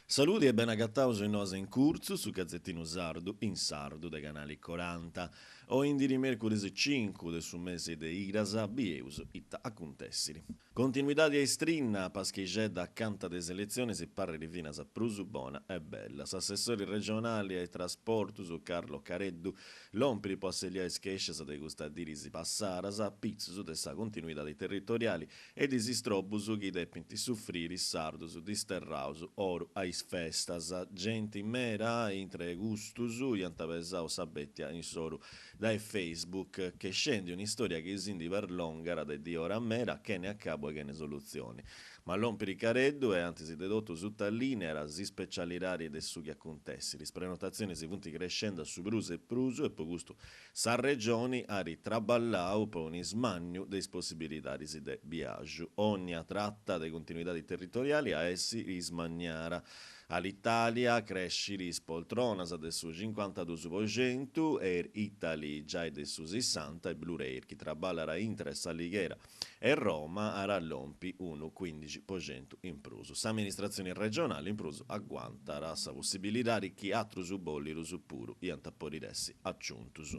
Saludi e bene agataus in Noas in Curtzu, su gazetinu sardu in sardu de Canali Coranta. Oindii mèrcuris cincu de su mesi de Idas, bieus ita acuntèssiri. Continuidadi a istrinna, Paschixedda acanta de is eletzionis parrit finas prus bona e bella. S'assessori regionali a is trasportus, Carlo Careddu, Lompiri po asseliai is chèscias de custas diris passadas a pitzus de sa continuidadi territoriali e de is istrobus chi depint sufriri is sardus disterraus oru a is festas. Genti meda intre custus iant pesau sa bètia insoru dae Facebook, chescendi un'istòria chi si ndi perlongat de diora meda chene acabu e chene solutzioni. Ma lompiri Careddu e antis de totu sutalìneat s'ispecialidadi de su chi acuntessit. Is prenotatzionis funt crescendi a su prus e prus e po custu sa Regioni at traballau po un'ismànniu de is possibilidadis de biàgiu. Ònnia trata de continuidadi territoriali at a essi ismanniada. Alitalia crescit is poltronas de su cincuantadus po centu, Air Italy giai de su sissanta e Blue Air chi traballat intre S'Alighera e Roma at a lompi unu cuindixi po centu in prus. S'amministratzioni regionali in prus aguantat sa possibilidadi chi atrus bòlidus puru iant a podit essi aciuntus.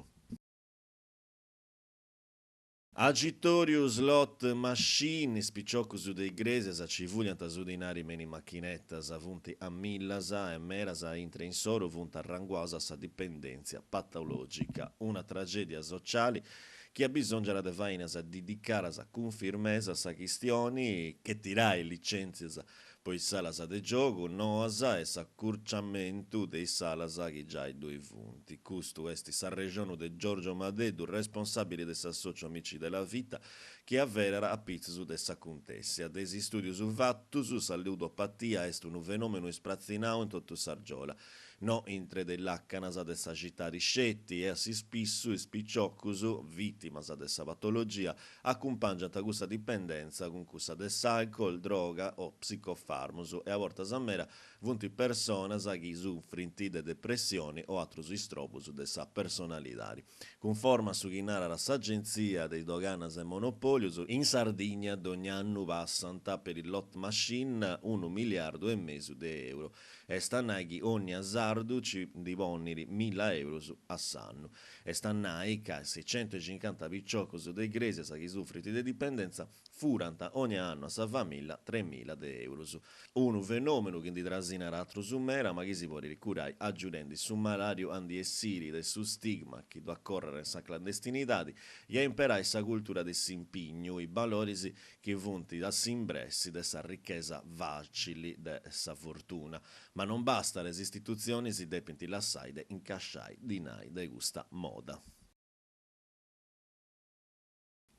Agitòriu slot machine, is piciocus de Igrèsias ci fuliant su dinari me in is machinetas, funt a millas e medas intre insoru funt arranguaus a sa dipendèntzia patològica, una tragèdia sociali chi abisòngiat de fainas didicadas cun firmesa a sa chistioni, che tirai licèntzias po is salas de giogu noas e s'acurciamentu de is salas chi giai ddoi funt. Custu est s'arrexonu de Giorgio Madeddu, responsàbili de s'assòciu Amici della Vita, chi averat a pitzus de s'acuntèssia. De is istùdius fatus, sa ludopatia est unu fenòmenu ispratzinau in totu s'argiola. No intre de is làcanas de sa citadi sceti e a s'ispissu is piciocus, vìtimas de sa patologia, acumpàngiant custa dipendentza cun cussa de s'alcol, droga o psicofarmus e a bortas meda funt personas chi sufrint de depressioni o atrus istrobus de sa personalidadi. Cunforma a su chi narat s'Agentzia de is Doganas e Monopòlios, in Sardigna dogna annu passant per is slot machine unu miliardu e mesu de euro. Est a nai chi ònnia sardu ci ndi ponit milla eurus a s'annu. Est a nai ca seicentuencincanta piciocus de Igrèsias chi sufrint de dipendentza furant ònnia annu a sa familla tremila de eurus. Unu fenòmenu chi ndi trasinat atrus meda ma chi si podit curai agiudendi su malàdiu a ndi essiri de su stigma chi ddu acorrat in sa clandestinidadi i a imperai sa cultura de s'impignu, is baloris chi funt a s'imbressi de sa richesa fàcili de sa fortuna. Ma non bastat, is istitutzionis depint lassai de incasciai dinai de custa moda.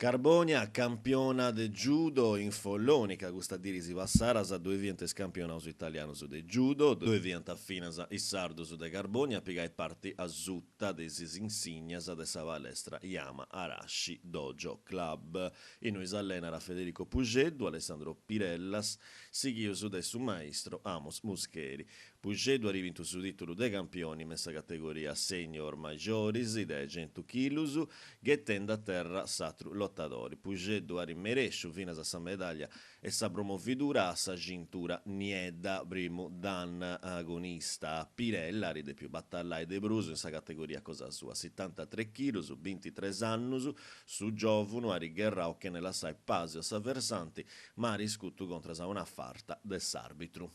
Carbònia campiona de judo in Follonica, custas diris passadas ddoi fiant is campionaus italianus de judo, ddoi fiant finas is sardus de Carbònia a pigai parti asuta de is insignas de sa palestra Yama Arashi Dojo Club, innui s'allenat Federico Puxeddu, Alessandro Pirellas, sighius de su maistro Amos Muscheri. Puxeddu at bintu su tìtulu de campioni me sa categoria senior majoris de centu chilus, ghetendi a terra s'atru lotadori. Puxeddu at merèsciu finas sa medàllia E sa promovidura a sa cintura niedda, primu dan agonista Pirella at dèpiu batallai de prus in sa categoria cosa sua, sitantatres chilus, bintitres annus, su giòvunu at gherrau chene lassai pàsiu a s'aversanti, ma at iscutu contras a una farta de s'àrbitru.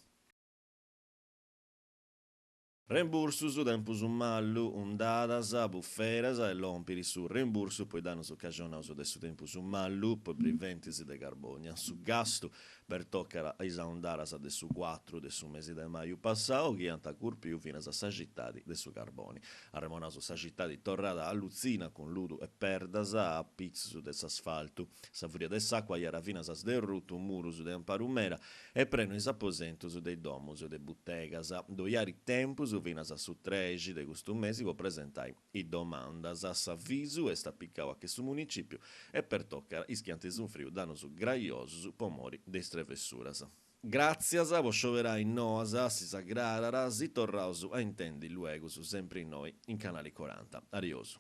Rembursus, tempus mallu, undadas, buferas e lompit su rembursu po is dannus ocasionaus de su tempus mallu po is briventis de Carbònia. Su gastu pertocat is aundadas de su cuatru de su mesi de maju passau chi ant curpiu finas sa citadi de su carboni. Arremonaus sa citadi torrada a lutzina cun ludu e perdas a pitzus de s'asfaltu. Sa furia de s'àcua iat finas sderrutu murus de amparu meda E prenu is aposentus de is domus e de butegas. Ddoi at tempus finas a su trexi de custu mesi po presentai is domandas. S'avisu est apicau a che su Municìpiu e pertocat is chi ant sunfriu dannus graiosus po mori de is trevessuras. Gràtzias po scioberai Noas, si s'agradat, si torraus a intendi luegus sempri innoi in Canali Coranta. Ariosu.